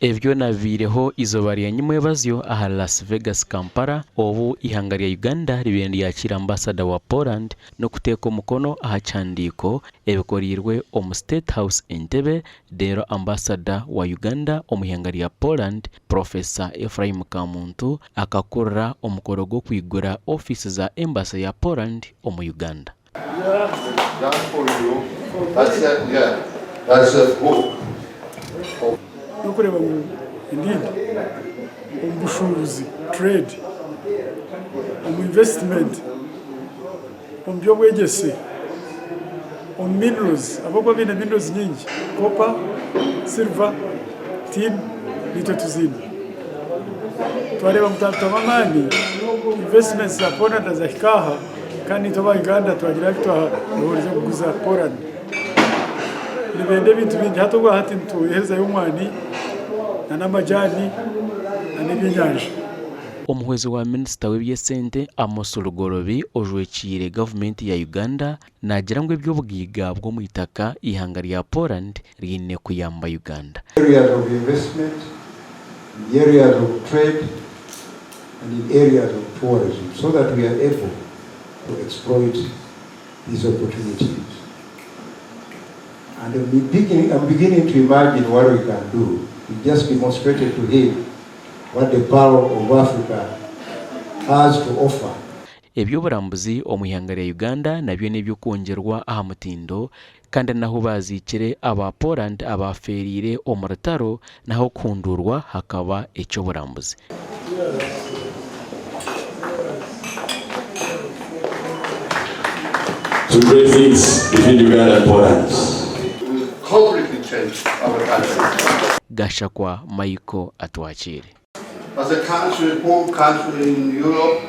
Ebi byona bibaireho eizooba rya nyimwebazyo ahari Las Vegas, Kampala obu eihanga rya Uganda ribaire niryakiira Ambasada wa Poland n'okuteeka omukono aha kihandiiko ebikoreirwe omu State House Entebbe reero Ambasada wa Uganda omu ihanga rya Poland, Professor Ephraim Kamuntu akakurira omukoro gw'okwigura ofiisi za Embassy ya Poland omu Uganda. N'okureeba ngu indeed omu bushuubuzi, trade, omu investment, omu by'obwegyese, omu minerals ahabw'okuba baine minerals nyingi, copper, silver, tin naitwe tuziine. Twareeba ngu twatutamu amaani, investments za Poland zahika aha. Kandi itwe aba Uganda twagira abu twarohorize kuguza Poland. Nibenda ebintu bingi. Hati obwa hati nituherezayo omwani n'amajaani n'ebyenyanja. Omuhwezi wa minisita w'eby'esente Amos Lugolobi ojwekiire gavumenti ya Uganda naagira ngu eby'obugaiga bw'omu itaka eihanga rya Poland riine kuyamba Uganda. Areas of investment, in the areas of trade and in areas of tourism so that we are able to exploit these opportunities and I'm beginning to imagine what we can do. We just demonstrated to him what the pearl of Africa has to offer. Eby'oburambuzi omu ihanga rya Uganda nabyo n'eby'okwongyerwa aha mutindo kandi n'ahu baaziikire aba Poland abaafeereire omu rutaro n'ah'okuhunduurwa hakaba eky'oburambuzi. To great things between Uganda and Poland. will completely change our country. Gashakwa Michael Atwakiire. As a country, poor country in Europe,